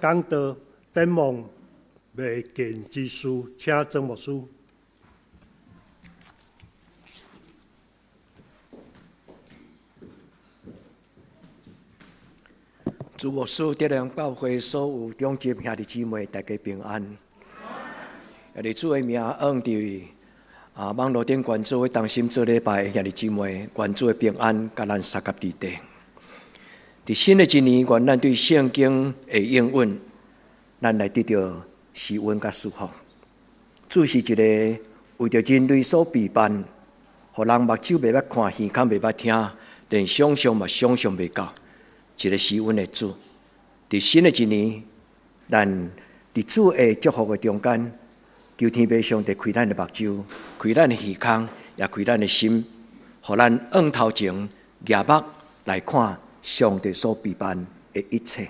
講道展望未竟之事，請曾牧師。主牧師，德良教會所有長執兄弟姊妹，大家平安。也佇主的名，向佇網路頂關注同心做禮拜的兄弟姊妹，願主的平安，佮咱相佮佇底。佇新的一年，願咱對聖經的應允，咱來得著施恩佮祝福。主是一個為著人類所備辦，予人目睭袂捌看，耳孔袂捌聽，連想像嘛想像袂到。一個施恩的主，佇新的一年，咱佇主的祝福的中間，求天父上帝開咱的目睭，開咱的耳孔，也開咱的心，予咱向頭前舉目來看上帝所備辦的一切。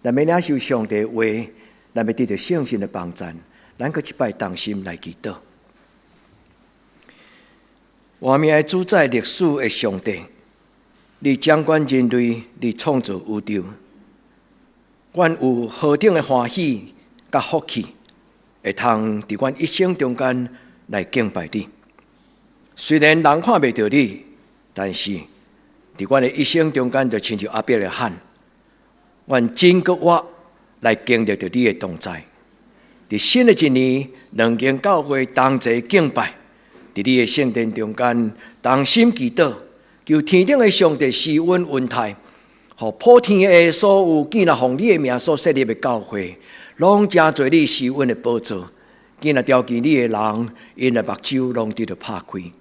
咱欲領受上帝的話，咱欲得著聖神的幫贊，咱閣一擺同心來祈禱。活命的主宰歷史的上帝。你掌管人類，你創造宇宙，阮有何等的歡喜佮福氣，會通佇阮一生中間來敬拜你。雖然人看袂著你，但是佇阮的一生中間，就親像亞伯拉罕，阮真閣活來經歷著你的同在。佇新的一年，兩間教會同齊敬拜，佇你的聖殿中間同心祈禱。求天頂的上帝施恩恩待，予普天的所有見若奉你的名所設立的教會，攏成做你施恩的寶座。見若朝見你的人，𪜶的目睭攏得著拍開。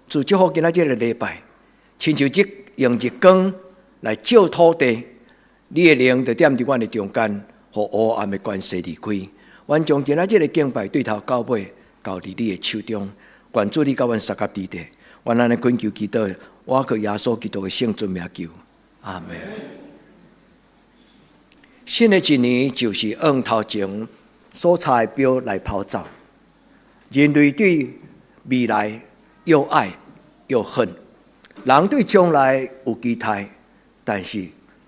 主祝福今仔這个禮拜，親像這用日光來照土地，你的靈就踮佇阮的中間，予黑暗的權勢離開。阮將今仔這个敬拜對頭到尾交佇你的手中，願主你佮阮相佮佇底。阮按呢懇求祈禱。我靠耶穌基督的聖尊名求，阿們。新的一年就是按頭前所插的標來跑走。人類對未來又愛又恨，人對將來有期待，但是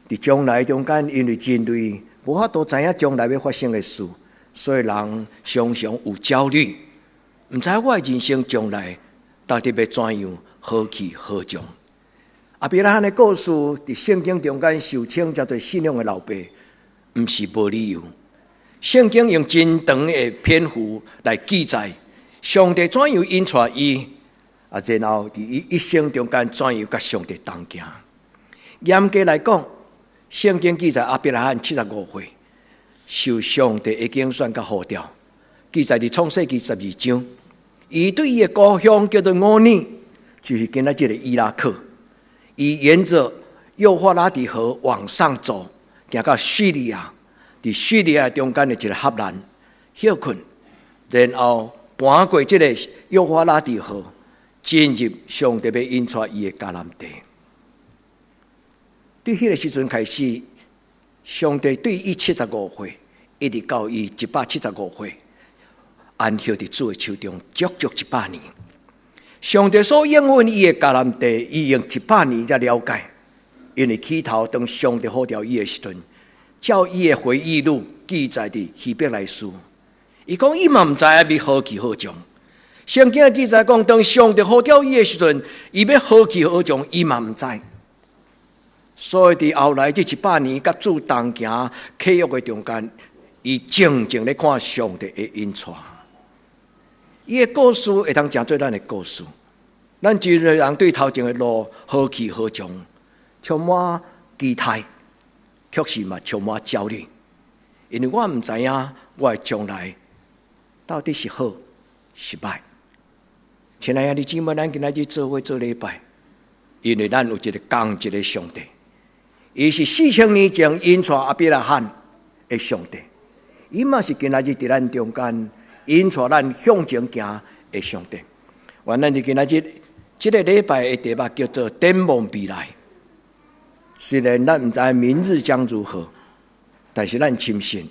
佇將來中間，因為人類無法度知影將來欲發生的事，所以人常常有焦慮，毋知我的人生將來到底欲怎樣。何去何從？亞伯拉罕的故事佇聖經中間受稱叫做信仰的老爸，毋是無理由。聖經用真長的篇幅來記載上帝怎樣引帶伊，然後佇伊一生中間怎樣佮上帝同行。嚴格來講，聖經記載亞伯拉罕75歲受上帝的揀選佮呼召，記載佇創世記12章。伊對伊的故鄉叫做吾珥。就是今仔這个伊拉克，伊沿著幼發拉底河往上走，行到敘利亞，佇敘利亞中間的一个哈蘭歇睏，然後搬過這个幼發拉底河，進入上帝欲引帶伊的迦南地。對彼个時陣開始，上帝對伊75歲，一直到伊175歲，安息佇主的手中，足足一百年。上帝所應允伊的迦南地，伊用一百年才了解。因為起頭當上帝呼召伊的時陣，照伊的回憶錄記載佇希伯來書，伊講伊嘛毋知影欲何去何從。聖經的記載講，當上帝呼召伊的時陣，伊欲何去何從，伊嘛毋知。所以佇後來這一百年，佮主同行契約的中間，伊靜靜咧看上帝的引帶。伊的故事會當成做咱的故事。咱真濟人對頭前的路何去何從，充滿期待，卻是嘛充滿焦慮。因為我毋知影我的將來到底是好是歹。親愛的兄弟姊妹，咱今仔日做伙做禮拜，因為咱有一个仝一个上帝，伊是4000年前引帶亞伯拉罕的上帝，伊嘛是今仔日佇咱中間。引帶咱向前行的上帝，願咱佇今仔日這个禮拜的題目叫做展望未來。雖然咱毋知明日將如何，但是咱深信，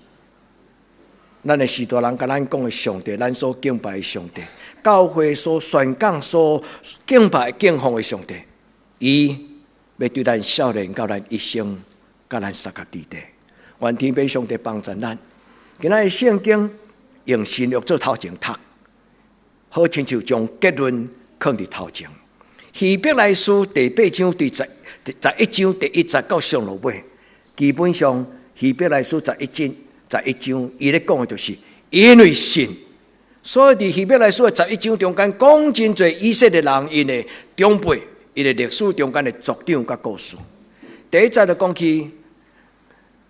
咱的序大人共咱講的上帝，咱所敬拜的上帝，教會所宣講、所敬拜、敬奉的上帝，伊欲對咱少年到咱一生，佮咱相佮佇底。願天父上帝幫助咱。今仔日聖經用新約做頭前讀，好親像將結論囥佇頭前。希伯來書第八章第11章第一節到上落尾，基本上希伯來書十一章，伊咧講的就是因為信，所以佇希伯來書的十一章中間講真濟以色列人𪜶的長輩，𪜶的歷史中間的族長佮故事。第一節就講起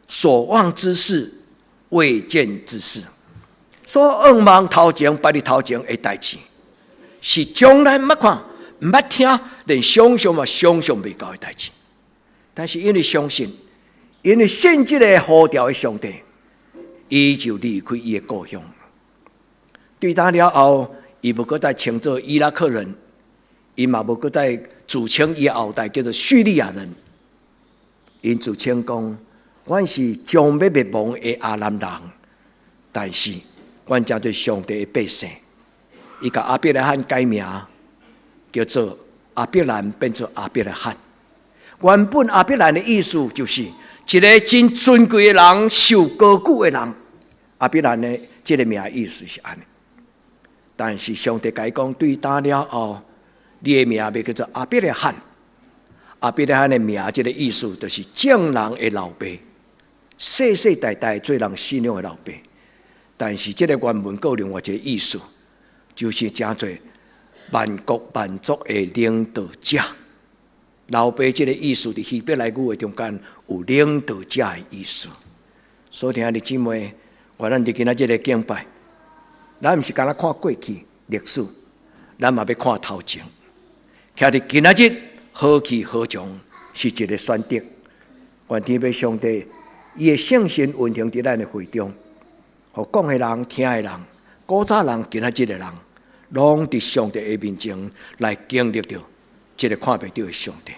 所望之事，未見之事，所向望頭前擺佇頭前的代誌，是將來毋捌看、毋捌聽，連想象嘛想象袂到的代誌。但是因為相信，因為信這个呼召的上帝，伊就離開伊的故鄉。對今了後，伊無閣再稱做伊拉克人，伊嘛無閣再自稱伊的後代叫做敘利亞人。𪜶自稱講，阮是將欲滅亡的亞蘭人，但是阮成做上帝的百姓。伊共亞伯拉罕改名，叫做亞伯蘭，變做亞伯拉罕。原本亞伯蘭的意思就是一个真尊貴的人，受高舉的人。亞伯蘭的這个名意思是按呢。但是上帝共伊講，對今了後，你的名欲叫做亞伯拉罕。亞伯拉罕的名，這个意思就是眾人的老爸，世世代代做人信仰的老爸。但是這个原文閣有另外一个意思，就是成做萬國萬族的領導者。老爸這个意思，佇希伯來語的中間有領導者的意思。所以兄弟姊妹，願咱佇今仔這个敬拜，咱毋是干焦看過去歷史，咱嘛欲看頭前。徛佇今仔日何去何從，是一个選擇。願天父上帝，伊的聖神運行佇咱的會中，予講的人、聽的人、古早人、今仔日的人，攏佇上帝的面前來經歷著這个看袂著的上帝。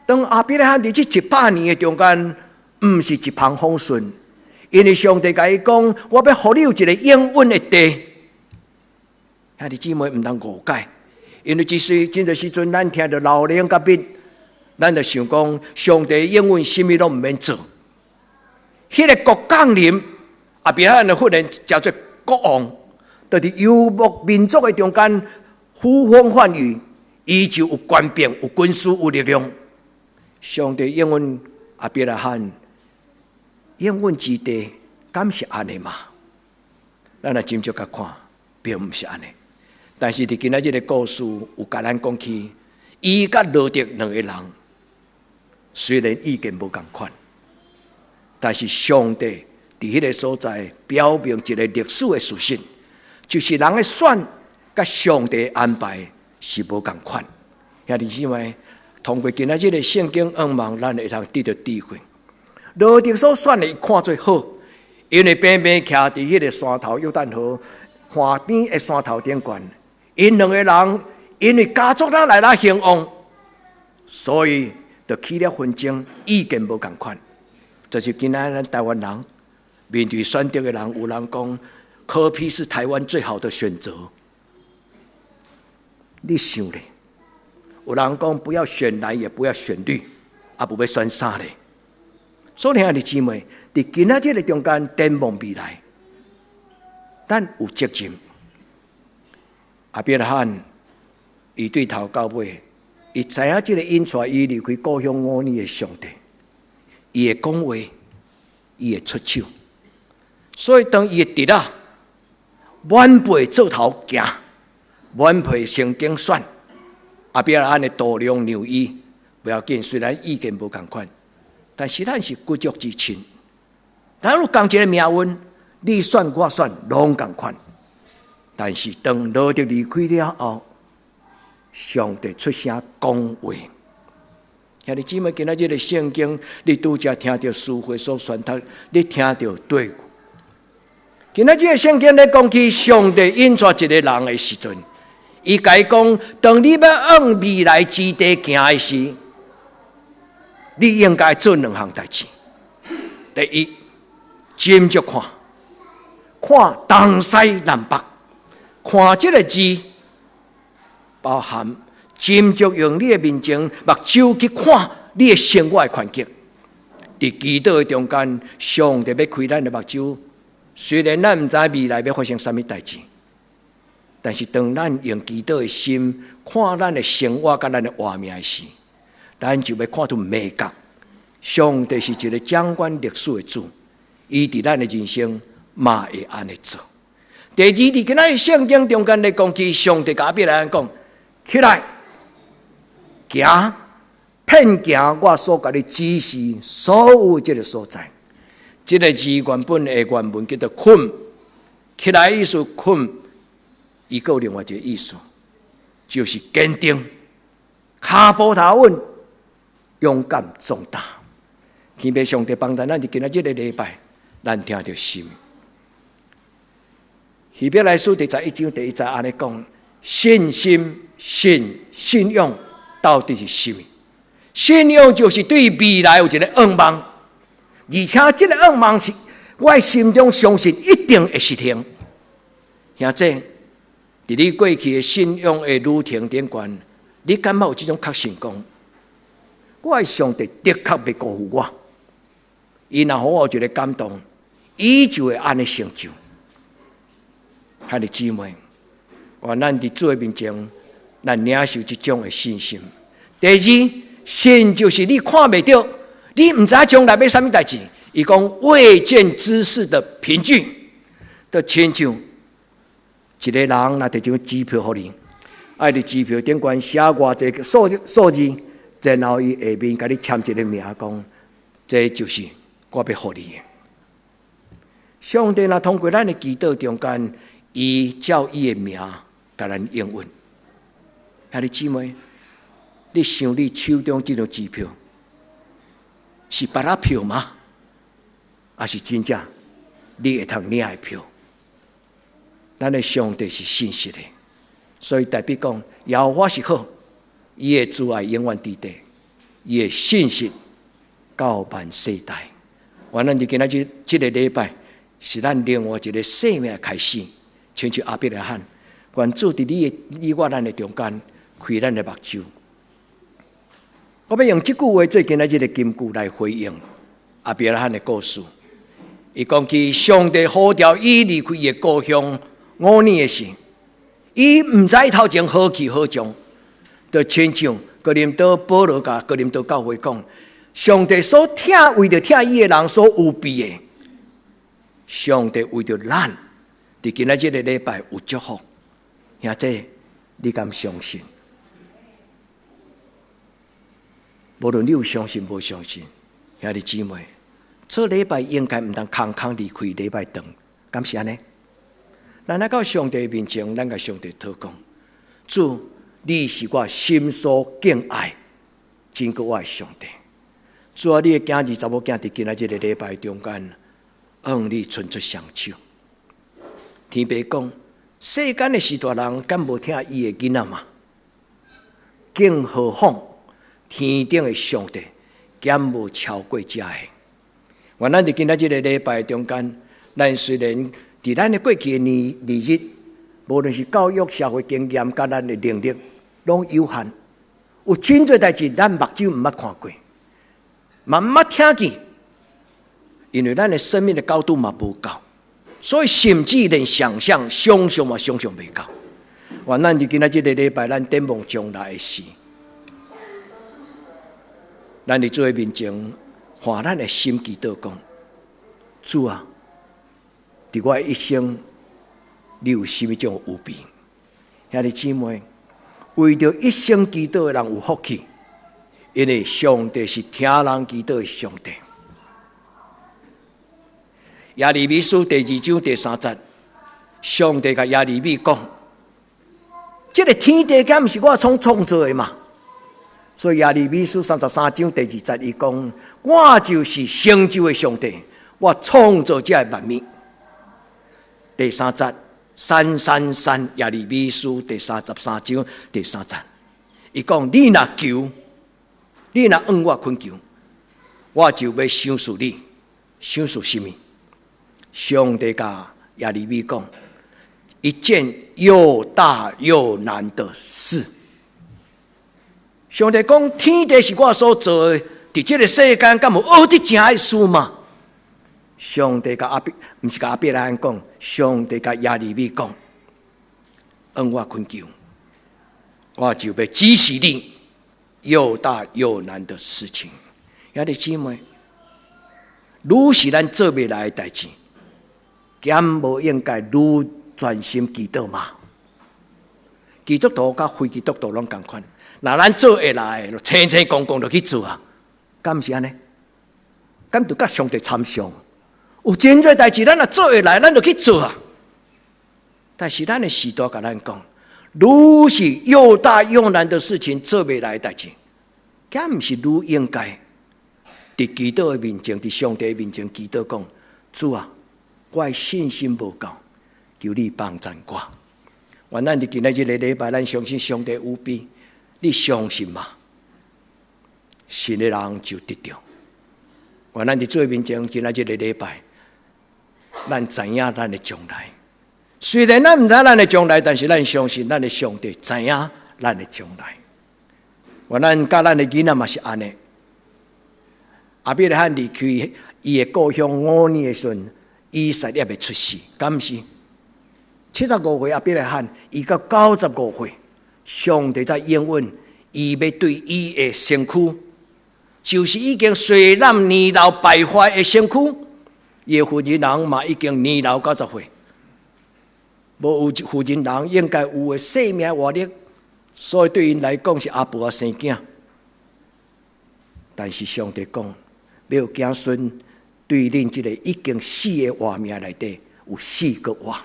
當亞伯拉罕佇這100年的中間，毋是一帆風順，因為上帝共伊講：我欲予你有一个應允的地。兄弟姊妹毋通誤解，因為這時真濟時陣，咱聽著老奶佮蜜，咱就想講上帝應允啥物攏毋免做。彼个國降臨，亞伯拉罕就忽然成做國王，就佇遊牧民族的中間呼風喚雨，伊就有權柄、有軍事、有力量。上帝應允亞伯拉罕應允之地，敢是按呢嗎？咱來斟酌共看，並毋是按呢。但是佇今仔這个故事，有共咱講起，伊佮羅得兩个人，雖然意見無仝款，但是上帝佇彼个所在表明一个歷史的事實，就是人的選佮上帝安排是無仝款。兄弟姊妹，通過今仔這个聖經向望，咱會通得著智慧。羅得所選的，伊看做好，因為平平徛佇彼个山頭約旦河岸邊的山頭頂懸，𪜶兩个人因為家族來來興旺，所以就起了紛爭，意見無仝款。就是今仔咱台灣人面對選擇的人，有人講柯 P 是台灣最好的選擇，你想咧？有人講不要選藍，也不要選綠，啊，無欲選啥咧？所以兄弟姊妹，佇今仔這个中間展望未來，咱有責任。亞伯拉罕伊對頭到尾，伊知影這个引帶伊離開故鄉5年的上帝，伊會講話，伊會出手。所以當伊的侄仔晚輩做頭行，晚輩先競選，亞伯拉罕的度量讓伊，無要緊，雖然意見無仝款，但是咱是骨肉之親，咱有仝一个命運，你選我選攏仝款。但是當羅得離開了後，上帝出聲講話。兄弟姊妹，今仔這个聖經，你拄才聽著書會所宣讀，你聽著對無？今仔這个聖經咧講起上帝引帶一个人的時陣，伊共伊講：當你欲往未來之地行的時，你應該做兩項代誌。第一，斟酌看，看東西南北，看這个字，包含斟酌用你的面前目睭去看你的生活的環境。佇祈禱的中間，上帝欲開咱的目睭。雖然咱毋知未來欲發生啥物代誌，但是當咱用祈禱的心看咱的生活佮咱的活命時，咱就欲看出眉角。上帝是一个掌管歷史的主，伊佇咱的人生嘛會按呢做。第二，佇今仔日聖經中間咧講起，上帝共亞伯拉罕講：起來，行，遍行我所共你指示所有這个所在。這个字原本的原文叫做 kum，起來意思 kum，伊閣有另外一个意思，就是堅定、跤步頭穩、勇敢壯膽。天父上帝幫助咱佇今仔這个禮拜，咱聽著心。希伯來書第11章第1節按呢講：信心、信信仰到底是啥物？信仰就是對未來有一个向望，而且這个向望是我心中相信一定會實現。兄弟，佇你過去的信仰的旅程頂懸，你敢捌有這種確信講，我的上帝的確袂辜負我？伊若予我有一个感動，伊就會按呢成就。兄弟姊妹，願咱佇主的面前，咱領受這種的信心。第二，信就是你看袂著，你毋知將來欲啥物代誌。伊講未見之事的憑據，就親像一个人若提張支票予你，愛佇支票頂懸寫偌濟數字，然後伊下面共你簽一个名，講這就是我欲予你的。上帝若通過咱的祈禱中間，伊照伊的名共咱應允。兄弟姊妹，你想你手中這張支票是芭樂票嗎？抑是真正你會通領的票？咱的上帝是信實的，所以大衛講耶和華是好，伊的慈愛永遠佇地，伊的信實到萬世代。願咱佇今仔日這个禮拜是咱另外一个生命的開始，親像亞伯拉罕，願主佇你的你我咱的中間開咱的目睭。我欲用這句話做今仔日的金句來回應亞伯拉罕的故事。伊講起上帝呼召伊離開伊的故鄉烏爾的時，伊毋知頭前何去何從，就親像哥林多保羅共哥林多教會講，上帝所疼為著疼伊的人所預備的，上帝為著咱，佇今仔這个禮拜有祝福，兄弟，你敢相信？無論你有相信無相信，兄弟姊妹，做禮拜應該毋通空空離開禮拜堂，敢是按呢？咱來到上帝面前，咱共上帝禱告，主，你是我心所敬愛、真閣我的上帝。主啊，你的囝兒查某囝佇今仔這个禮拜中間，向你伸出雙手。天父講，世間的序大人敢無疼伊的囡仔嗎？更何況天頂的上帝，敢無超過這个？願咱佇今仔這个禮拜中間，咱雖然佇咱的過去的年年日，無論是教育、社會經驗，佮咱的能力，攏有限。有真濟代誌，咱目睭毋捌看過，嘛毋捌聽見，因為咱的生命的高度嘛無夠，所以甚至連想象、想象嘛想象袂到。願咱佇今仔這个禮拜，咱展望將來的事，咱佇主的面前，換咱的心祈禱講：主啊，佇我的一生，你有啥物種預備？兄弟姊妹，為著一生祈禱的人有福氣，因為上帝是聽人祈禱的上帝。耶利米書第2章第3節，上帝共耶利米講：這个天地敢毋是我所創造的嗎？所以耶利米書33章第2節，伊講：我就是成就的上帝，我創造這个萬物。第三節，三三三，耶利米書第33章第3節，伊講：你若求，你若向我懇求，我就欲賞賜你，賞賜啥物？上帝共耶利米講，一件又大又難的事。上帝講，天地是我所造的，佇這个世間敢有學得正的事嗎？上帝共亞伯，毋是共亞伯拉罕講，上帝共耶利米講，按我懇求，我就欲指示你又大又難的事情。兄弟姊妹，愈是咱做袂來的代誌，敢無應該愈專心祈禱嗎？基督徒佮非基督徒攏仝款，若咱做會來，就清清光光就去做啊，敢毋是按呢？敢著佮上帝參詳？有真濟代誌，咱若做會來，咱就去做啊。但是咱的時代共咱講，愈是又大又難的事情做袂來的代誌，敢毋是愈應該佇祈禱的面前，佇上帝面前祈禱講：主啊，我的信心無夠，求你幫贊我。願咱佇今仔這个禮拜，咱相信上帝有備，你相信嗎？信的人就得著。願咱佇主面前，今仔這个禮拜，咱知影咱的將來。雖然咱毋知咱的將來，但是咱相信咱的上帝知影咱的將來。願咱佮咱的囡仔嘛是按呢。亞伯拉罕離開伊的故鄉5年的時陣，以撒猶未出世，敢是？75歲亞伯拉罕，伊到95歲，上帝才應允伊欲對伊的身軀，就是已經衰老年老敗壞的身軀，伊的婦人人嘛已經年老90歲，無有婦人人應該有的生命活力，所以對𪜶來講是阿婆仔生囝。但是上帝講，欲有子孫對恁這個已經死的活命內底有四個活。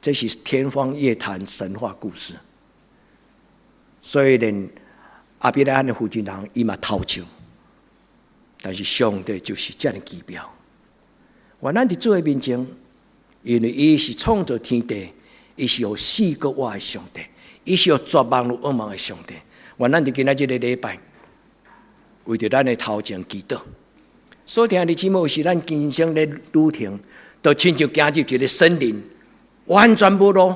這是天方夜譚神話故事。所以連亞伯拉罕的婦人人伊嘛偷笑，但是上帝就是遮爾奇妙。願咱佇主的面前，因為伊是創造天地，伊是予死閣活的上帝，伊是予絕望予盼望的上帝。願咱佇今仔這个禮拜，為著咱的頭前祈禱。所以兄弟姊妹，是咱人生的旅程，就親像行入一个森林，完全無路，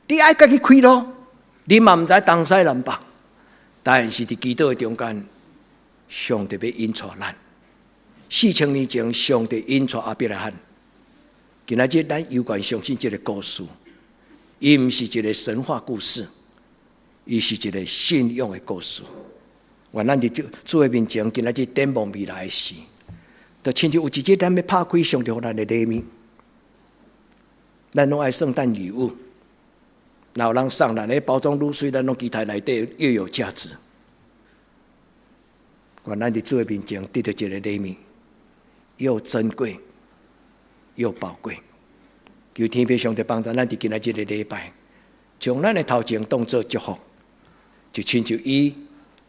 你愛家己開路，你嘛毋知東西南北。但是佇祈禱的中間，上帝欲引帶咱。4000年前，上帝引帶亞伯拉罕。今仔日咱猶原相信這个故事，伊毋是一个神話故事，伊是一个信仰的故事。願咱佇主主的面前，今仔日展望未來的時，就親像有一日咱欲拍開上帝予咱的禮物，咱攏愛聖誕禮物，若有人送咱的包裝愈媠，咱攏期待內底越有價值。願咱佇主的面前得著這个禮物，又珍貴又寶貴。求天父上帝幫助咱佇今仔這个禮拜，將咱的頭前當做祝福，就親像伊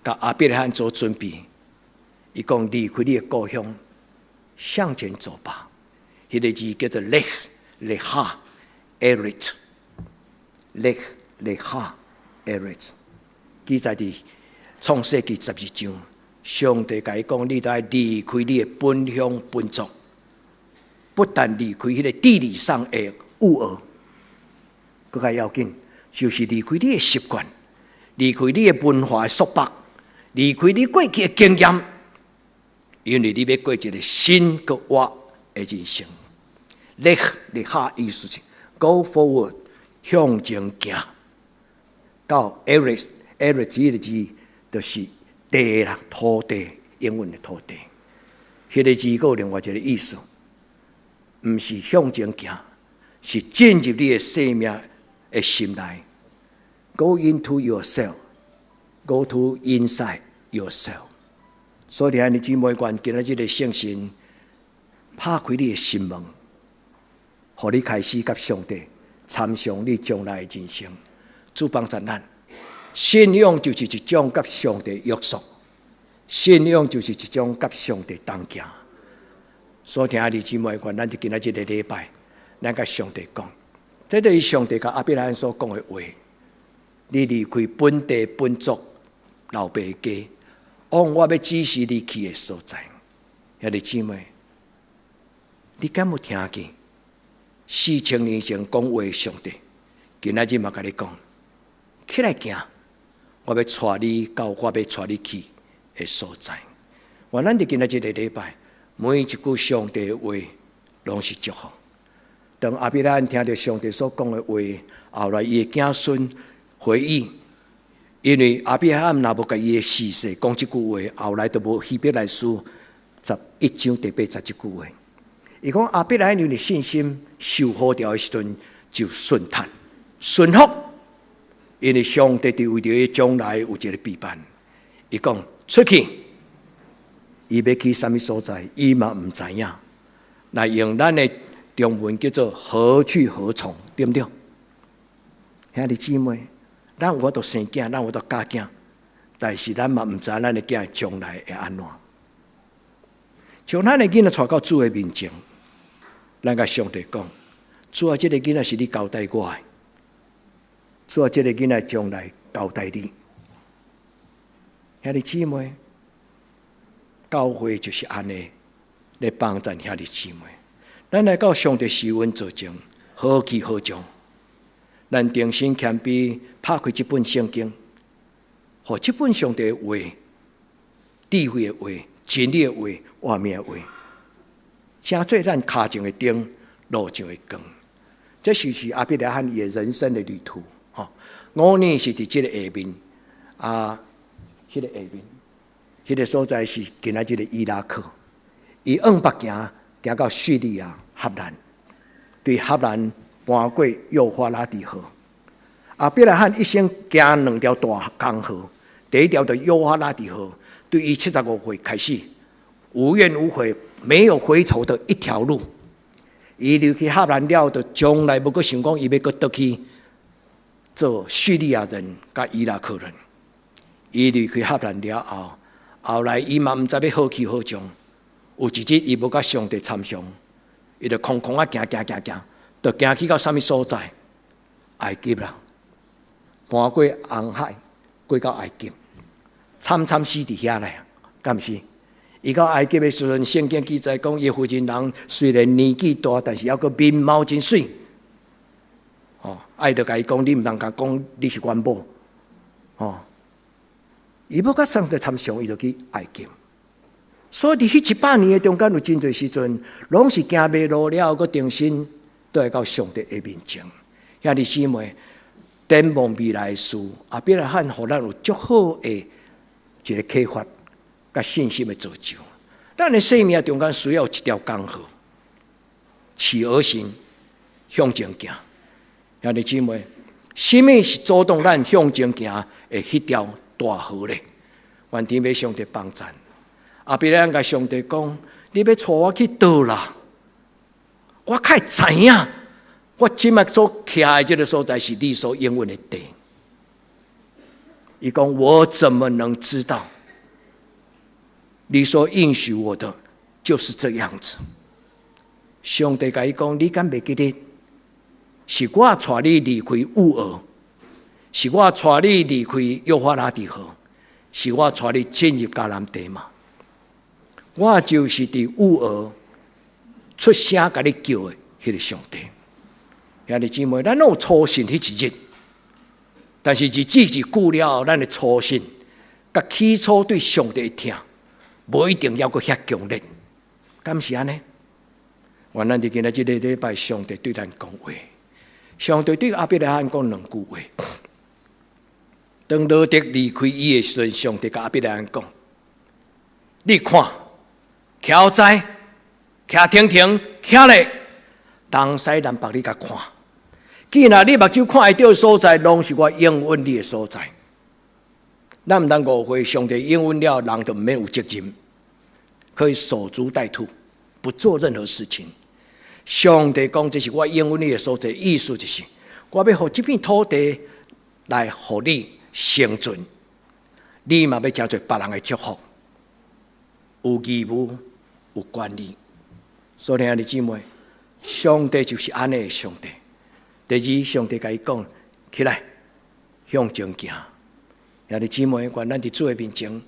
共亞伯拉罕做準備，伊講離開你的故鄉，向前走吧。彼个字叫做 lech lecha eretz，lech lecha eretz，記載佇創世記12章，上帝共伊講，你著愛離開你的本鄉本族，不但離開彼个地理上的烏爾，閣較要緊，就是離開你的習慣，離開你的文化的束縛，離開你過去的經驗，因為你欲過一个新閣活的人生。lech lecha 意思是 go forward 向前行，到 eretz，eretz 這个字就是地啦，土地，英文的土地。彼个字閣有另外一个意思，毋是向前行，是進入你的生命的心內。Go into yourself, go to inside yourself。所以，兄弟姊妹，願今仔這个聖神拍開你的心門，予你開始佮上帝參詳你將來的人生。主幫助咱，信仰就是一種佮上帝約束，信仰就是一種佮上帝同行。所以，兄弟姊妹，願咱佇今仔這个禮拜，咱佮上帝講，這就是上帝共亞伯拉罕所講的話。你離開本地本族老爸家，往我欲指示你去的所在。兄弟姊妹，你敢有聽見4000年前講話的上帝？今仔日嘛共你講，起來行，我欲帶你到我欲帶你去的的所在。願咱佇今仔這个禮拜，每一句上帝的話，攏是祝福。當亞伯拉罕聽著上帝所講的話，後來伊的子孫回憶，因為亞伯拉罕若無共伊的嗣世講這句話，後來就無希伯來書11章第8節這句話。伊講亞伯拉罕因為信心受呼召的時陣就順服、順服，因為上帝佇為著伊將來有一个備辦。伊講出去，伊欲去啥物所在，伊嘛毋知影。來用咱的中文叫做何去何從，對毋對？兄弟姊妹，咱有法度生囝，咱有法度教囝，但是咱嘛毋知咱的囝將來會按怎。將咱的囡仔帶到主的面前，咱共上帝講：主啊，這个囡仔是你交代我的，主啊，這个囡仔將來交代你。兄弟姊妹，教會就是按呢來幫贊兄弟姊妹。咱來到上帝施恩座前，何去何從？咱重新謙卑，拍開這本聖經，予這本上帝的話、智慧的話、真理的話、活命的話，成做咱跤前的燈，路上的光。這就是亞伯拉罕伊的人生的旅途。吼，5年是佇這个下面，啊，彼个下面，彼个所在是今仔這个伊拉克。伊往北行，行到敘利亞哈蘭，對哈蘭搬過幼發拉底河。亞伯拉罕一生行兩條大江河，第一條就幼發拉底河，對伊75歲開始，無怨無悔，沒有回頭的一條路。伊離開哈蘭了，就從來無閣想講伊欲閣轉去做敘利亞人佮伊拉克人。伊離開哈蘭了後，後來伊嘛毋知欲何去何從。有一日，伊無佮上帝參詳，伊就空空啊行行行行，就行去到啥物所在？埃及啦，搬過紅海，過到埃及，慘慘死佇遐咧，敢毋是？伊到埃及的時陣，聖經記載講，伊負責人雖然年紀大，但是猶閣面貌真媠。哦，伊就共伊講，你毋通共講你是阮某。哦，伊無佮上帝參詳，伊就去埃及。所以佇彼100年的中間，有真濟時陣，攏是行迷路了，閣重新倒來到上帝的面前。兄弟姊妹，展望未來的事，亞伯拉罕予咱有足好的一个啟發，佮信心的造就。咱的生命中間需要一條江河，起而行，向前行。兄弟姊妹，啥物是阻擋咱向前行的彼條大河咧？願天父上帝幫贊。亞伯拉罕共上帝講：你欲帶我去佗啦？我較會知影，我這擺所徛的這个所在是你所應允的地。伊講：我怎麼能知道？你所應許我的就是這樣子。上帝共伊講：你敢袂記得？是我帶你離開烏爾，是我帶你離開幼發拉底河，是我帶你進入迦南地嗎？我就是佇烏爾出聲共你叫的彼个上帝。兄弟姊妹，咱攏有初信彼一日，但是日子一久了後，咱的初信，佮起初對上帝的疼，無一定猶閣遐強烈，敢是按呢？願咱佇今仔這个禮拜，上帝對咱講話。上帝對亞伯拉罕講兩句話。當羅得離開伊的時陣，上帝共亞伯拉罕講：你看，徛在，徛停停，徛咧，東西南北你共看。既然你目睭看會著的所在，攏是我應允你的所在。咱毋通誤會，上帝應允了，人就毋免有責任，可以守株待兔，不做任何事情。上帝講這是我應允你的所在，意思就是我欲予這片土地來予你生存，你嘛欲成做別人的祝福，有義務，有權利。所以兄弟姊妹，上帝就是按呢的上帝。第二，上帝共伊講：起來，向前行。兄弟姊妹，願咱佇主的面前，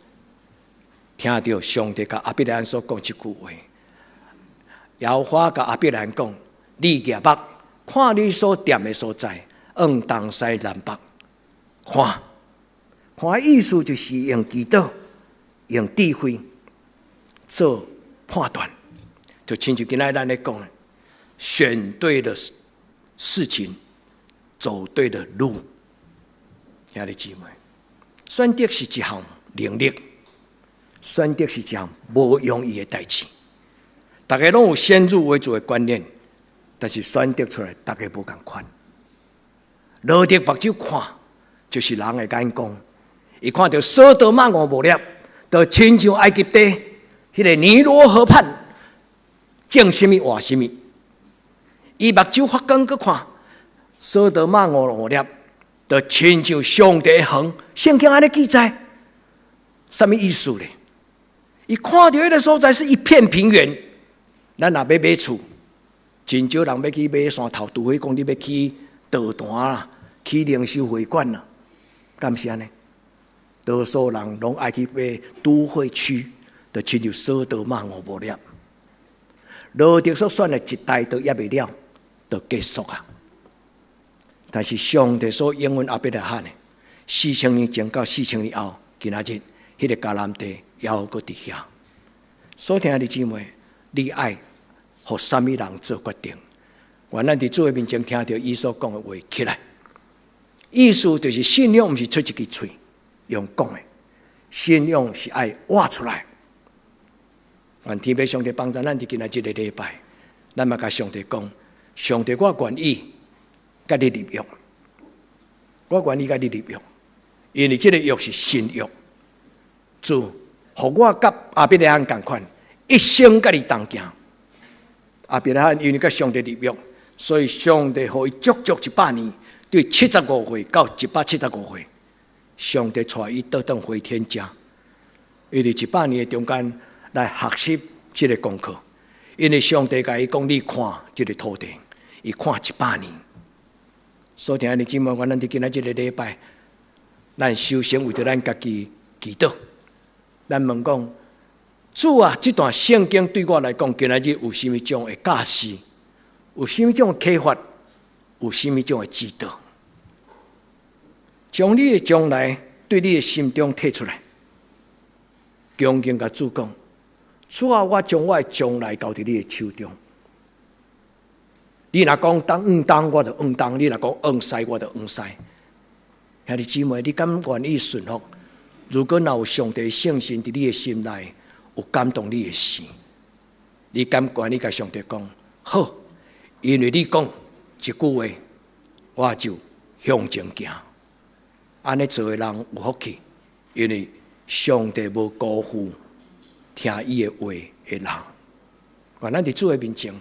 聽著上帝共亞伯拉罕所講這句話。耶和華共亞伯拉罕講：你舉目看你所踮的所在，往東西南北看。看意思就是用祈禱用智慧做判斷，就親像今仔咱咧講，選對了事情，走對了路。兄弟姊妹，選擇是一項能力，選擇是一項無容易的代誌。大家攏有先入為主的觀念，但是選擇出來，大家無仝款。羅得目睭看，就是人的眼光。伊看著所多瑪蛾摩拉，就親像埃及地彼個尼羅河畔種啥物活啥物。伊目睭發光，閣看所多瑪蛾摩拉，就親像上帝的園。聖經按呢記載，啥物意思咧？伊看著彼個所在是一片平原，咱若欲買厝，真少人欲去買山頭，除非講你欲起道壇啦，起靈修會館啦，敢是按呢？多數人攏愛去買都會區，就親像所多瑪蛾摩拉。羅得所選的一代都猶未了，就結束啊！但是上帝所應允亞伯拉罕的，4000年前到4000年後，今仔日彼個迦南地猶閣佇遐。所聽的姊妹，你愛予啥物人做決定？願咱佇主的面前聽著伊所講的話起來。意思就是信仰毋是出一支喙用講的，信仰是愛活出來。願天父上帝幫助咱佇今仔這個禮拜，咱嘛共上帝講：上帝，我願意佮你立約，我願意佮你立約，因為這個約是新約。主，予我佮亞伯拉罕仝款，一生佮你同行。亞伯拉罕因為佮上帝立約，所以上帝予伊足足100年，對75歲到175歲，上帝帶伊倒轉回天家。伊佇100年的中間來學習這個功課，因為上帝共伊講：你看這個土地，伊看一百年。所以，兄弟姊妹，願咱佇今仔這個禮拜，咱首先為著咱家己祈禱。咱問講：主啊，這段聖經對我來講，今仔日有啥物種的教示？有啥物種的啟發？有啥物種的指導？將你的將來對你的心中提出來，恭敬共主講：主啊，我將我的將來交佇你的手中。你若講東往東，我就往東；你若講往西，我就往西。兄弟姊妹，你敢願意順服？如果若有上帝聖神佇你的心內，有感動你的事，你敢願意共上帝講？好，因為你講一句話，我就向前行。按呢做的人有福氣，因為上帝無辜負聽伊的話的人。願咱佇主的面前，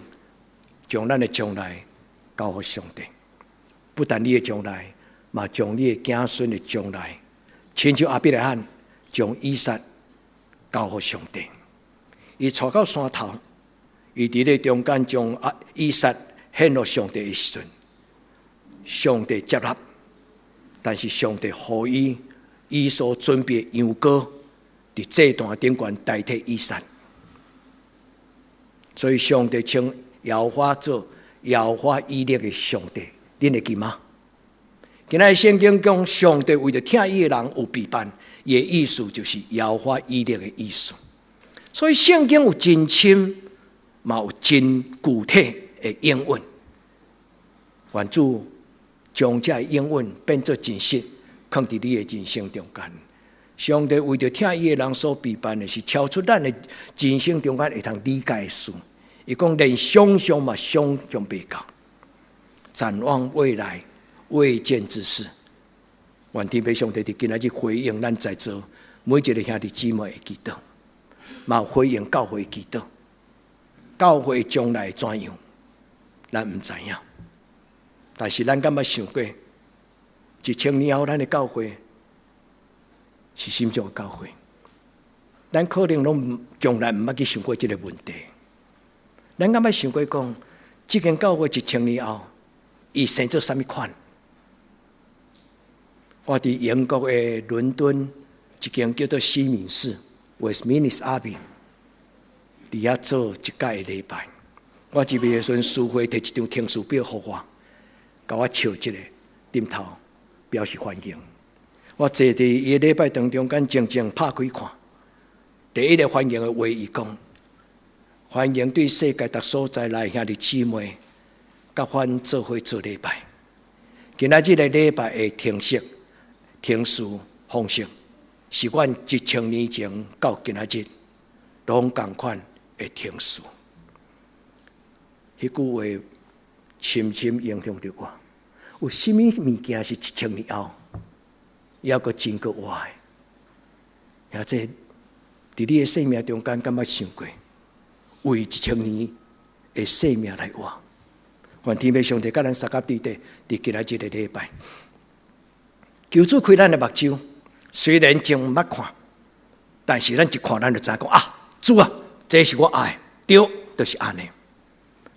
將咱的將來交予上帝。不但你的將來，嘛將你的子孫的將來，親像亞伯拉罕將以撒交予上帝。伊帶到山頭，伊佇咧中間將阿以撒獻予上帝的時陣，上帝接納，但是上帝予伊伊所準備的羊羔，佇祭壇頂懸代替以撒。所以上帝稱耶和華做耶和華以勒的上帝，恁會記嗎？今仔聖經講，上帝為著疼伊的人有備辦，伊的意思就是耶和華以勒的意思。所以聖經有真深，嘛有真具體的應允。願主將這應允變做真實，囥佇你的人生中間。上帝為著疼伊的人所備辦的是超出咱的人生中間會通理解的事。伊講連想象嘛想象袂到，展望未來未見之事。願天父上帝佇今仔日回應咱在座每一個兄弟姊妹的祈禱，嘛回應教會祈禱。教會將來怎樣，咱毋知影。但是咱敢捌想過，1000年後咱的教會是啥物種的教會？咱可能攏從來毋捌去想過這個問題。咱敢捌想過講，這間教會1000年後，伊生做啥物款？我佇英國的倫敦一間叫做西敏寺（Westminster Abbey），佇遐做一屆的禮拜。我入去的時陣，司會提一張聽書表予我，共我笑一下，點頭表示歡迎。我坐佇伊的禮拜堂中間，靜靜拍開看，第一个歡迎的話，伊講：歡迎對世界逐所在來兄弟姊妹，佮阮做伙做禮拜。今仔日的禮拜的程式、程序方式，是阮1000年前到今仔日攏仝款的程序。彼句話深深影響著我。有啥物物件是1000年後，猶閣真閣活的？或者佇你的生命中間，敢捌想過，為一千年的生命來活？願天父上帝佮咱相佮佇底，佇今仔這个禮拜，求主開咱的目睭，雖然從毋捌看，但是咱一看，咱就知影講啊，主啊，這是我愛的，對，就是按呢。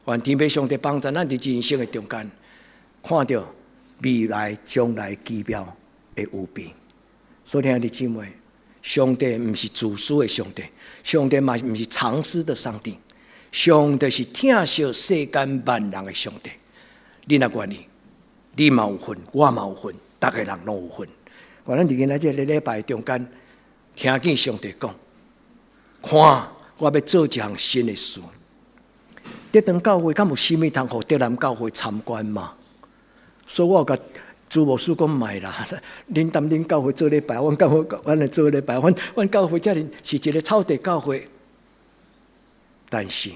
願天父上帝幫助咱佇人生的中間，看著未來將來奇妙的預備。所以兄弟姊妹，上帝毋是自私的上帝，上帝嘛毋是藏私的上帝，上帝是疼惜世間萬人的上帝。你若願意，你嘛有份，我嘛有份，逐个人攏有份。願咱佇今仔這个禮拜中間，聽見上帝講：看，我欲做一項新的事。德堂教會敢有啥物通予德南教會參觀嗎？所以我共朱牧師講莫啦，恁踮恁教會做禮拜，阮教會阮來做禮拜，阮阮教會遮爾是一個草地教會，但是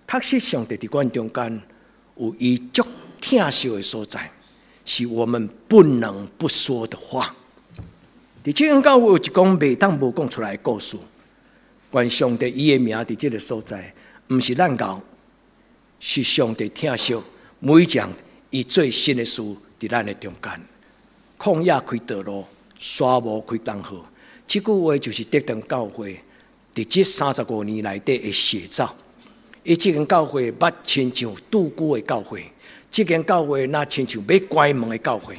確實上帝佇阮中間有伊足疼惜的所在，是我們不能不說的話。佇這間教會有一講袂當無講出來的故事，願上帝伊的名佇這個所在，毋是咱𠢕，是上帝疼惜每一項伊做新的事佇咱的中間。曠野開道路，沙漠開江河。這句話就是德堂教會佇這35年內底的寫照。伊這間教會捌親像獨孤的教會，這間教會若親像欲關門的教會，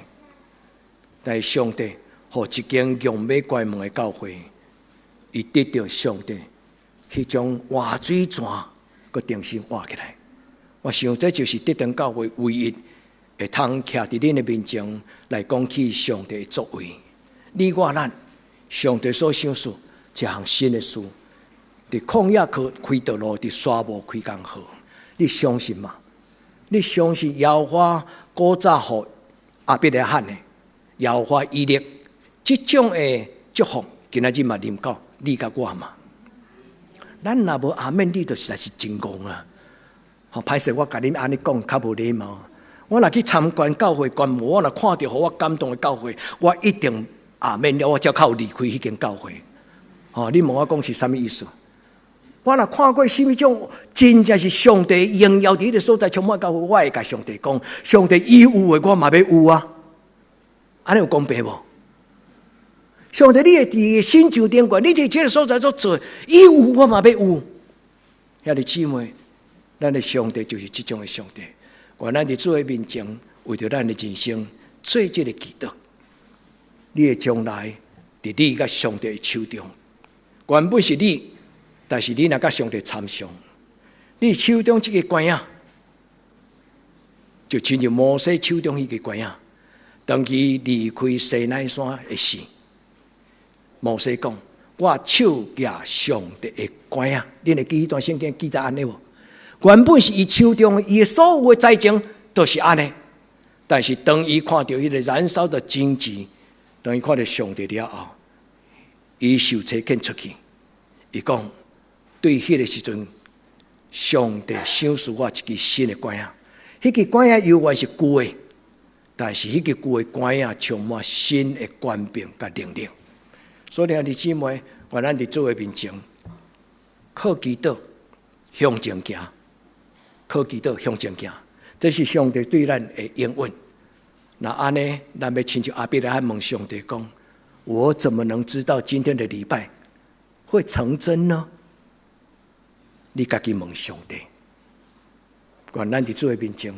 但是上帝予一間用欲關門的教會，伊得著上帝彼種活水泉，閣重新活起來。我想這就是德堂教會唯一會通徛佇恁的面前來講起上帝的作為。你我咱，上帝所賞賜一項新的事，佇曠野開開道路，佇沙漠開江河。你相信嗎？你相信耶和華古早予亞伯拉罕的耶和華以勒這種的祝福，今仔日嘛臨到你佮我嗎？咱若無阿們，你就實在是真戇啊！好，歹勢，我共恁按呢講較無禮貌。我若去參觀教會觀摩，我若看著予我感動的教會，我一定阿們了，我才較有離開彼間教會。哦，你問我講是啥物意思？我若看過啥物種真正是上帝榮耀佇彼个所在充滿教會，我會共上帝講：上帝伊有的，我嘛欲有啊！按呢有公平無？上帝，你會佇新舊頂懸，你佇這个所在所做，伊有我嘛欲有。兄弟姊妹，咱的上帝就是這種的上帝。願咱佇主的面前，為著咱的人生做這个祈禱。你的將來佇你佮上帝的手中，原本是你，但是你若佮上帝參詳，你手中這个拐仔，就親像摩西手中彼个拐仔，當伊離開西奈山的時，摩西講：我手舉上帝的拐仔，恁會記彼段聖經記載按呢無？原本是伊手中，伊的所有的財情都是按呢。但是當伊看著彼个燃燒的荊棘，當伊看著上帝了後，伊受差遣出去，伊講對彼个時陣，上帝賞賜我一支新的拐仔，彼支拐仔猶原是舊的，但是彼支舊的拐仔充滿新的權柄佮能力。所以兄弟姊妹，願咱佇主的面前，靠祈禱向前行，靠祈禱向前行，這是上帝對咱的應允。若按呢，咱欲親像亞伯拉罕問上帝講：我怎麼能知道今天的禮拜會成真呢？你家己問上帝。願咱佇主的面前，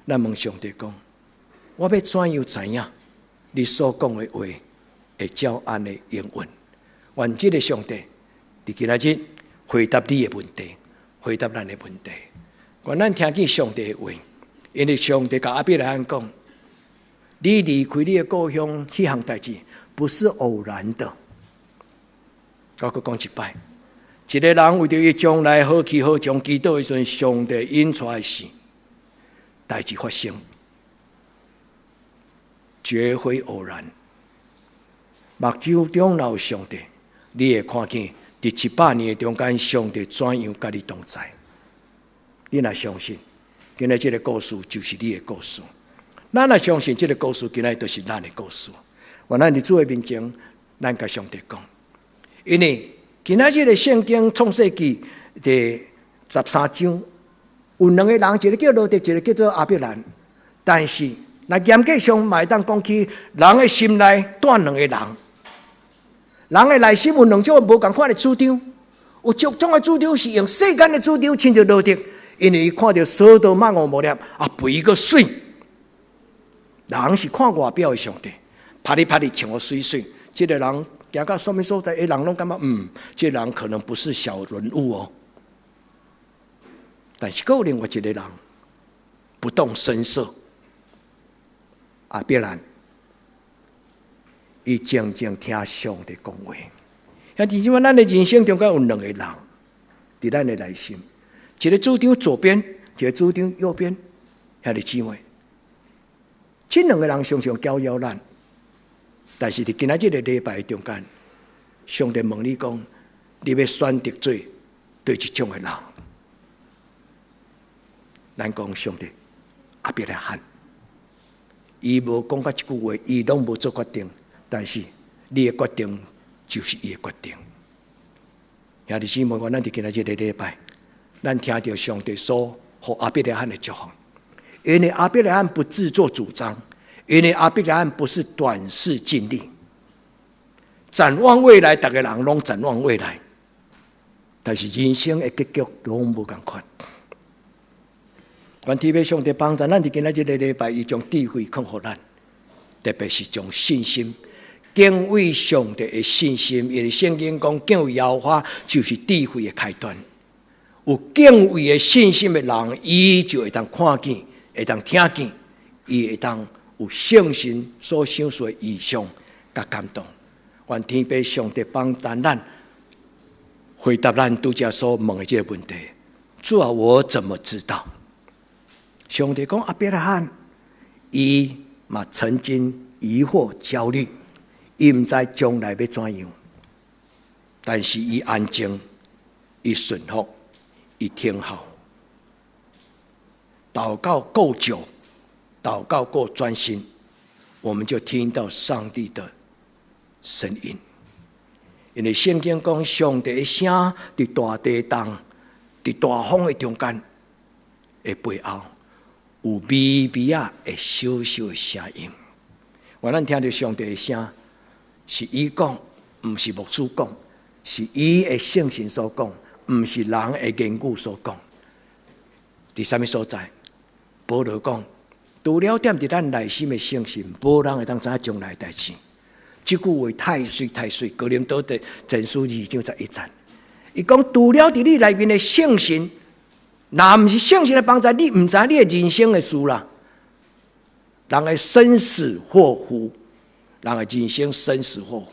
咱問上帝講：我欲怎樣知影你所講的話會照按呢應允？願這个上帝佇今仔日回答你的問題，回答咱的問題。願咱聽見上帝的話，因為上帝共亞伯拉罕講：你離開你的故鄉，彼項代誌不是偶然的。我閣講一擺，一个人為著伊將來何去何從祈禱的時陣，上帝引帶的是代誌發生，絕非偶然。目睭中若有上帝，你會看見佇100年的中間，上帝怎樣佮你同在。你若相信，今仔這个故事就是你的故事。咱若相信這个故事，今仔就是咱的故事。願咱佇主的面前，咱共上帝講，因為今仔這个聖經創世記第13章，有兩个人，一个叫羅得，一个叫做亞伯蘭。但是，若嚴格上嘛會當講起，人的心內蹛兩個人，人的內心有兩種無仝款的主張，有一種的主張是用世間的主張，親像羅得，因為伊看著所多瑪蛾摩拉啊，肥閣媠，人是看外表的上帝，拍你拍你穿予媠媠，這个人行到啥物所在，欸，人攏感覺，這个人可能不是小人物哦。但是，閣有另外一个人不動聲色，亞伯蘭，伊靜靜聽上帝講話。兄弟姊妹，咱的人生中間有兩個人，佇咱的內心，一個主張左邊，一個主張右邊。兄弟姊妹，這兩個人常常攪擾咱。但是佇今仔這个禮拜中間，上帝問你講，你欲選擇做佗一種的人？咱講上帝亞伯拉罕，伊無講過一句話，伊攏無做決定，但是你的決定就是伊的決定。兄弟姊妹，咱佇今仔這个禮拜，咱聽著上帝所予亞伯拉罕的祝福，因為亞伯拉罕不自作主張。因為亞伯拉罕不是短視近利，展望未來，逐个人攏展望未來，但是人生的結局攏無仝款。願天父上帝幫助咱，佇今仔這个禮拜，伊將智慧囥予咱，特別是將信心、敬畏上帝的信心。因為聖經講，敬畏耶和華就是智慧的開端。有敬畏的信心的人，伊就會當看見，會當聽見，伊會當有聖神所賞賜的異象佮感動。願天父上帝幫助咱回答咱拄才所問的這个問題。主啊，我怎麼知道？上帝講亞伯拉罕，伊嘛曾經疑惑焦慮，伊毋知將來欲怎樣，但是伊安靜，伊順服，伊聽候，禱告夠久，禱告夠專心，我們就聽到上帝的聲音。因為聖經講，上帝的聲佇大地動，佇大風的中間的背後，有微微仔的小小的聲音。願咱聽著上帝的聲，是伊講，毋是牧師講，是伊的聖神所講，毋是人的言語所講。佇啥物所在？保羅講，除了踮佇咱內心的聖神，無人會當知影將來代誌。這句話太媠太媠，哥林多的前書2章11節，伊講除了佇你內面的聖神，若毋是聖神的幫助，你毋知你的人生的事啦。人的生死禍福，人的人生生死禍福。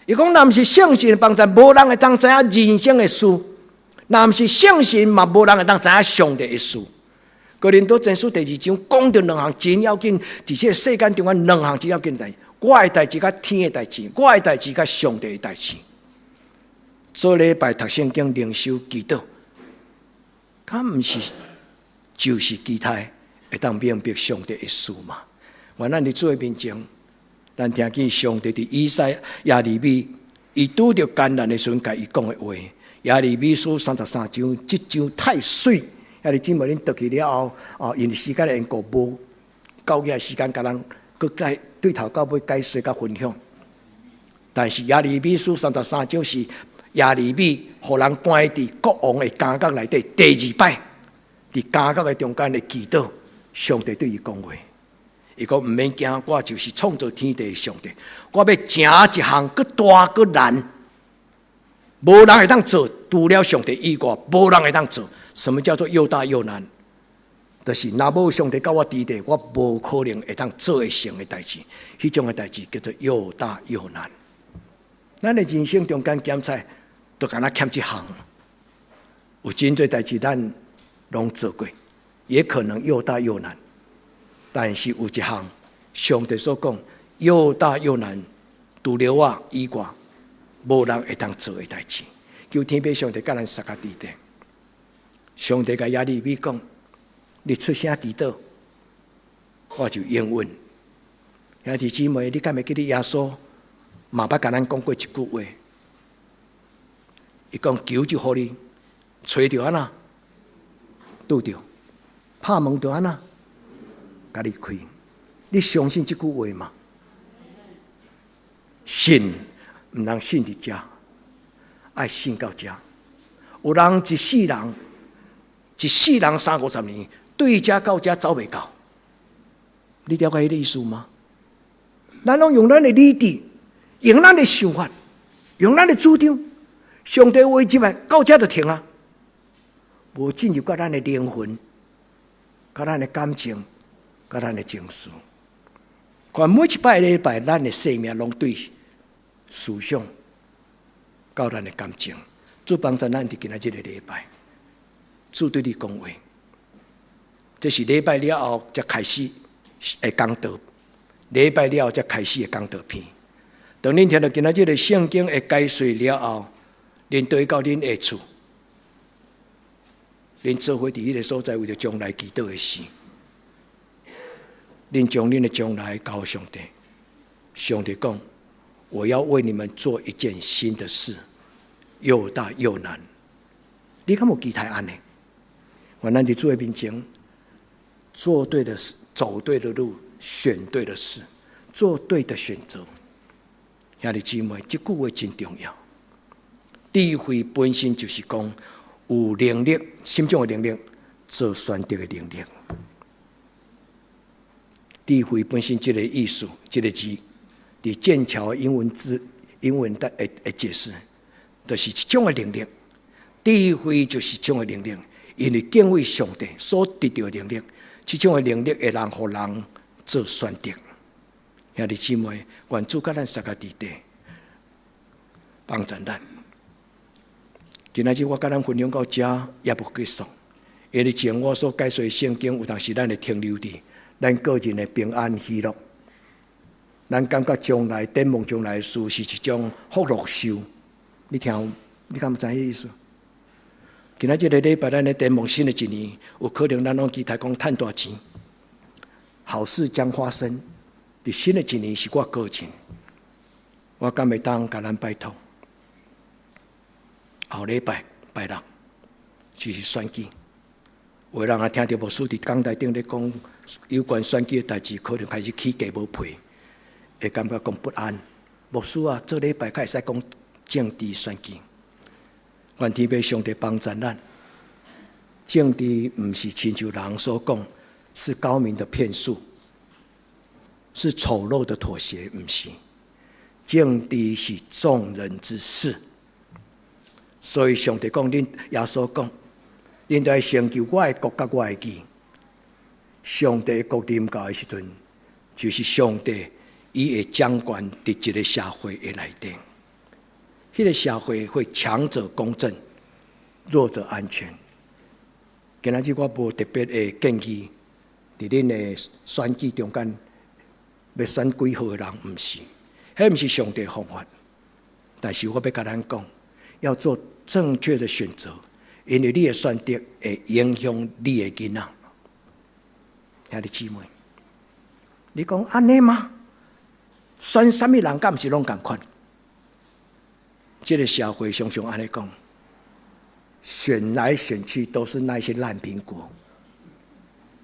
伊講若毋是聖神的幫助，無人會當知影人生的事。若毋是聖神，嘛無人會當知影上帝的事。哥林多前書第二章講著兩項真要緊，佇這个世間中間兩項真要緊代誌，我的代誌佮天的代誌，我的代誌佮上帝的代誌。做禮拜讀聖經、靈修、祈禱，敢毋是就是期待會當明白上帝的事嘛？願咱佇主的面前，咱聽見上帝佇以賽耶利米，伊拄著艱難的時陣，共伊講的話。耶利米書33章，這章太媠。兄弟姊妹，恁讀去了後，哦，因為時間的緣故，無夠額時間，共咱閣再對頭到尾解說佮分享。但是耶利米書三十三章是耶利米予人關佇國王的監獄內底，第二擺佇監獄的中間的祈禱，上帝對伊講話。伊講毋免驚，我就是創造天地的上帝，我欲成一項閣大閣難，無人會當做，除了上帝以外，無人會當做。什麼叫做又大又難？就是若無上帝佮我佇咧，我無可能會當做會成的代誌。彼種的代誌叫做又大又難。咱的人生中間檢查，就敢若欠這項。有真濟代誌咱攏做過，也可能又大又難。但是有一項，上帝所講又大又難，除了我以外，無人會當做的代誌。求天父上帝佮咱相佮佇咧。上帝共耶利米講：你出聲祈禱，我就應允。兄弟姊妹，你敢會記得耶穌嘛捌共咱講過一句話？伊講求就予你，揣就按怎拄著，拍門就按怎共你開。你相信這句話嗎？信毋通信佇遮，愛信到遮。有人一世人，一世人三五十年，對遮到遮走袂到。你了解彼个意思嗎？咱攏用咱的理智，用咱的想法，用咱的主張，上帝話入來到遮就停啊！無進入到咱的靈魂，佮咱的感情，佮咱的情緒。看每一擺禮拜，咱的生命攏對思想，到咱的感情。主幫助咱佇今仔這个禮拜，主對你講話。這是禮拜了後才開始會講道，禮拜了後才開始會講道篇。當恁聽著今仔這个聖經的解說了後，恁轉到恁的厝，恁做伙佇彼个所在為著將來祈禱的事，恁將恁的將來交予上帝。上帝講：我要為你們做一件新的事，又大又難。你敢有期待按呢？願咱佇主的面前，做對的事，走對的路，選對的事，做對的選擇。兄弟姊妹，這句話真重要。智慧本身就是講有能力，什麼種的能力？做選擇的能力。智慧本身這個意思，這個字，佇劍橋英文字、英文的的解釋，就是一種的能力。智慧就是一種的能力，因為敬畏上帝所得著的能力，這種的能力會讓予人做選擇。兄弟姊妹，願主佮咱相佮佇咧，幫助咱。今仔日我佮咱分享到遮也無結束，因為前我所解說的聖經有當時咱會停留佇咱個人的平安喜樂，咱感覺將來展望將來的事是一種福祿壽。你聽，你敢有知彼意思？今仔這个禮拜，咱咧展望新的一年，有可能咱攏期待講趁大錢，好事將發生。佇新的一年是我個人，我敢會當共咱拜託？後禮拜拜六就是選舉，有的人啊聽著牧師佇講台頂咧講有關選舉的代誌，可能開始起雞毛皮，會感覺講不安。牧師啊，這禮拜較會使講政治選舉，願天父上帝幫助咱。政治毋是親像人所講，是高明的騙術，是醜陋的妥協，毋是。政治是眾人之事，所以上帝講，恁耶穌講，恁著愛先求我的國佮我的義。上帝的國臨到的時陣，就是上帝伊會掌權佇一个社會的內底。彼个社會會強者公正，弱者安全。今仔日我無特別的建議，佇恁的選舉中間欲選幾號的人，毋是，彼毋是上帝方法。但是我欲共咱講，要做正確的選擇，因為你的選擇會影響你的囡仔。兄弟姊妹，你講按呢嗎？選啥物人，敢毋是攏仝款？這个社會常常按呢講，選來選去都是那些爛蘋果。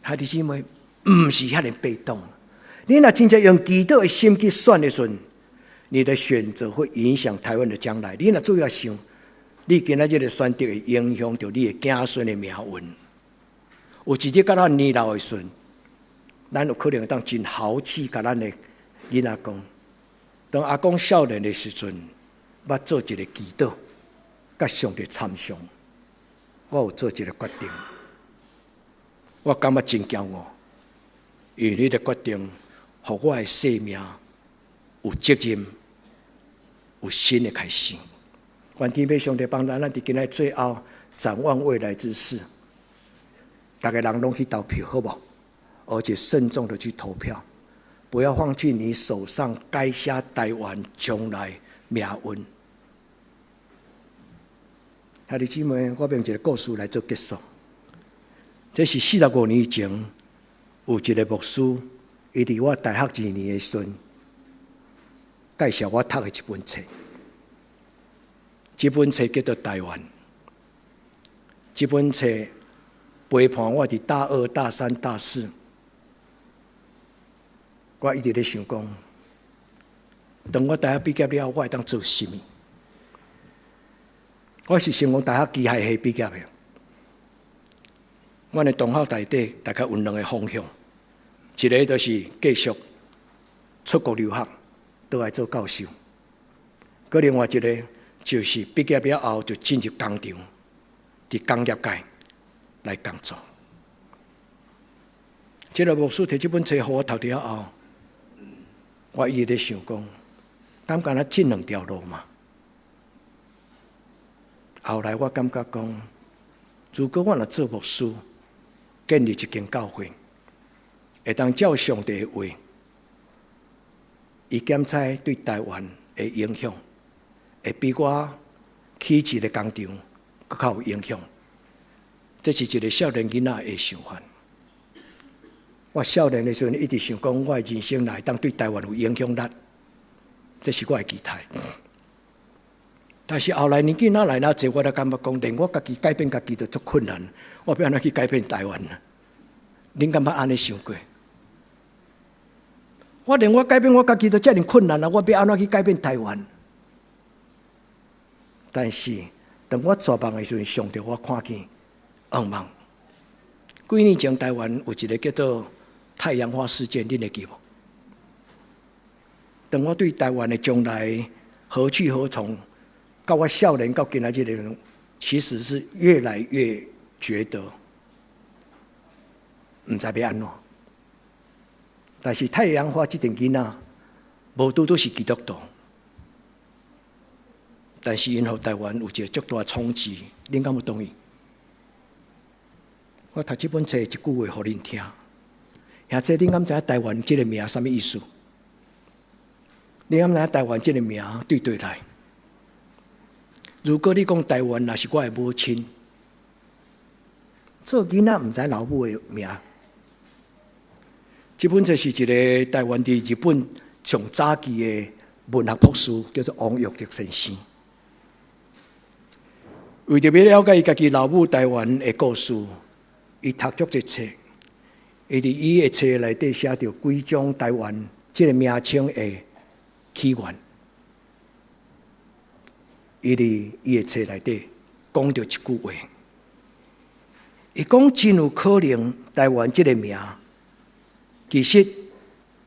兄弟姊妹，毋是遐爾被動。你若真正用祈禱的心去選的時陣，你的選擇會影響台灣的將來。你若注意想，你今仔這个選擇會影響著你的子孫的命運。有一日到咱年老的時陣，咱有可能會當真豪氣，共咱的囡仔講，當阿公少年的時陣，捌做一个祈禱，佮上帝參詳，我有做一个決定，我感覺真驕傲，因為彼个決定，予我的生命有責任，有新的開始。願天父上帝幫咱，咱佇今仔最後，展望未來之事，逐个人攏去投票，好無？而且慎重的去投票，不要放棄你手上改寫台灣將來命運。兄弟姊妹，我用一個故事來做結束。這是45年前，有一個牧師，伊佇我大學二年的時陣，介紹我讀的一本冊。這本冊叫做《台灣》。這本冊陪伴我佇大二、大三、大四。我一直咧想講，當我大學畢業了後，我會當做啥物？我是成功大學機械系畢業的。阮的同學內底大概有兩个方向，一个就是繼續出國留學，倒來做教授；閣另外一个就是畢業了後就進入工廠，佇工業界來工作。這个牧師提這本冊予我讀了後，我一直咧想講，敢敢若這兩條路嘛？後來我感覺講，如果我若做牧師，建立一間教會，會當照上帝的話，伊檢測對台灣的影響，會比我起一个工廠閣較有影響。這是一个少年囡仔的想法。我少年的時陣一直想講，我的人生若會當對台灣有影響力，這是我的期待。但是後來年紀若來若濟，我才感覺講，連我家己改變家己都足困難，我欲按怎去改變台灣呢？恁敢捌按呢想過？我連我改變我家己都遮爾困難啊！我欲按怎去改變台灣？但是當我絕望的時陣，上帝予我看見願望。幾年前台灣有一个叫做太陽花事件，恁會記無？當我對台灣的將來何去何從，到我少年到今仔這个，其實是越來越覺得毋知欲按怎。但是太陽花這陣囡仔，無拄拄是基督徒，但是𪜶予台灣有一个足大衝擊，恁敢有同意？我讀這本冊一句話予恁聽，兄弟，恁敢知影台灣這个名啥物意思？你敢知影台灣這个名對佗來？如果你講台灣若是我的母親，做囡仔毋知老母的名。這本冊是一个台灣佇日本上早期的文學博士，叫做王育德先生。為著欲了解伊家己老母台灣的故事，伊讀足濟冊，伊佇伊的冊內底寫著幾種台灣這个名稱的起源。伊佇伊的冊內底講著一句話，伊講真有可能台灣這个名其實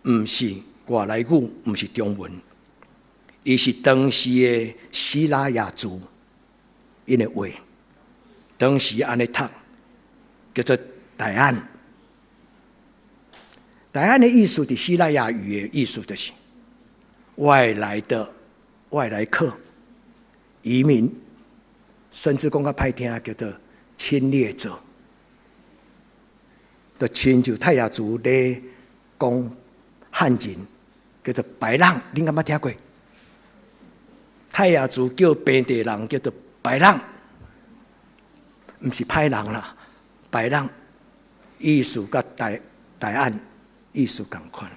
毋是外來語，毋是中文，伊是當時的西拉雅族𪜶的話，當時按呢讀叫做台按。台按的意思，佇西拉雅語的意思就是外來的外來客、移民，甚至講較歹聽，叫做侵略者。就親像泰雅族咧講漢人叫做白浪，恁敢捌聽過？泰雅族叫平地人叫做白浪，毋是歹人啦，白浪意思佮台按意思仝款。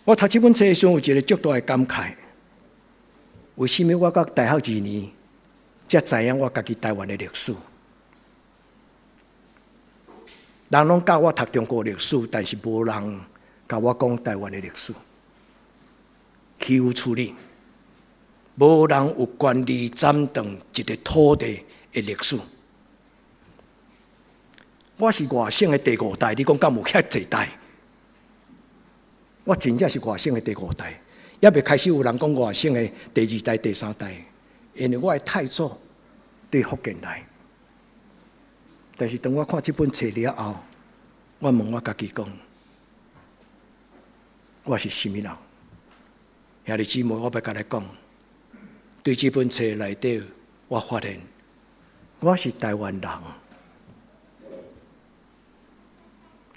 我讀這本冊的時陣，有一个足大的感慨。為啥物我到大學二年，才知影我家己台灣的歷史？人攏教我讀中國歷史，但是無人共我講台灣的歷史。豈有此理！無人有權利斬斷一个土地的歷史。我是外省的第五代，你講敢有遐濟代？我真正是外省的第五代，猶未開始有人講外省的第二代、第三代，因為我的太祖對福建來。但是當我看這本冊了後，我問我家己講，我是啥物人？兄弟姊妹，我欲共你講，對這本冊內底，我發現我是台灣人，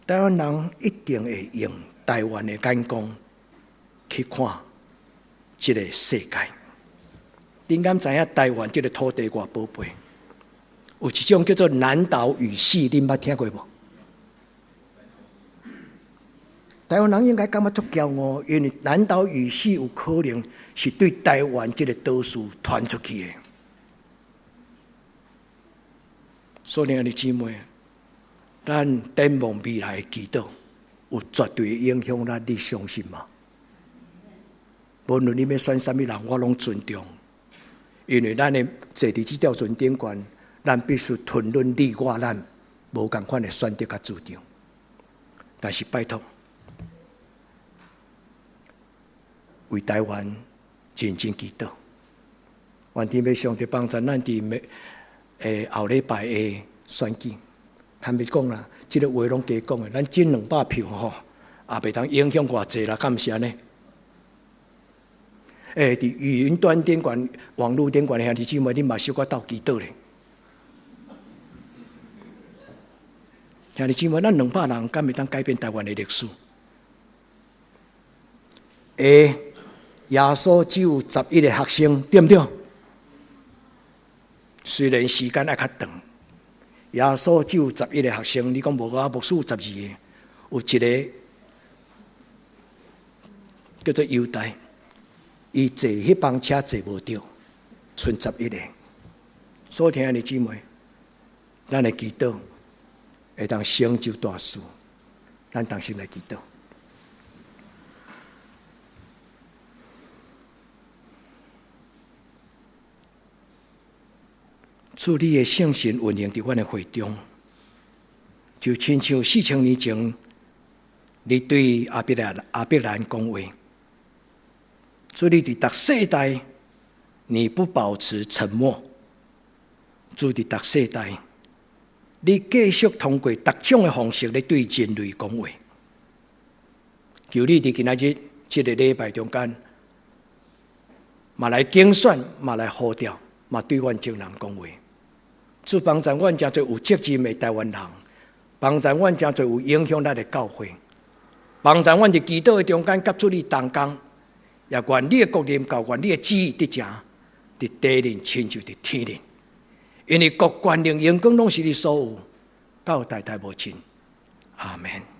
台灣人一定會用台灣的眼光去看這个世界。恁敢知影台灣這个土地偌寶貝？有一種叫做南島語系，恁捌聽過無？台灣人應該感覺足驕傲，因為南島語系有可能是對台灣這个島嶼傳出去的。所以，兄弟姊妹，咱展望未來的祈禱有絕對的影響力，你相信嗎？無論你欲選啥物人，我攏尊重，因為咱的坐佇這條船頂懸，咱必須吞忍你我咱無仝款的選擇佮主張。但是拜託，為台灣認真祈禱，願天父上帝幫助咱佇後禮拜的選舉。坦白講啦，這个話攏加講的，咱這200票吼，也袂當影響偌濟啦，敢毋是按呢？佇雲端頂懸、網路頂懸的兄弟姊妹，恁嘛小可鬥祈禱咧。兄弟姊妹，咱200人敢會當改變台灣的歷史？耶穌只有11個學生，對毋對？雖然時間愛較長，耶穌只有11個學生，你講無啊？牧師有12個，有一个叫做猶大，伊坐彼班車坐無著，賰11個。所以兄弟姊妹，咱的祈禱會當成就大事，咱同心來祈禱。主你的聖神運行佇阮的會中，就親像4000年前，你對亞伯蘭講話。主你佇逐世代，你不保持沉默。主佇逐世代，你繼續通過逐種的方式來對人類講話。求你佇今仔日這个禮拜中間，嘛來揀選，嘛來呼召，嘛對阮眾人講話。主幫助阮成做有責任的台灣人，幫助阮成做有影響力的教會，幫助阮佇祈禱的中間佮主你同工，也願你的國臨到，願你的旨意得成，佇地面親像佇天頂。因為國權力榮光攏是你所有，到代代無盡。阿門。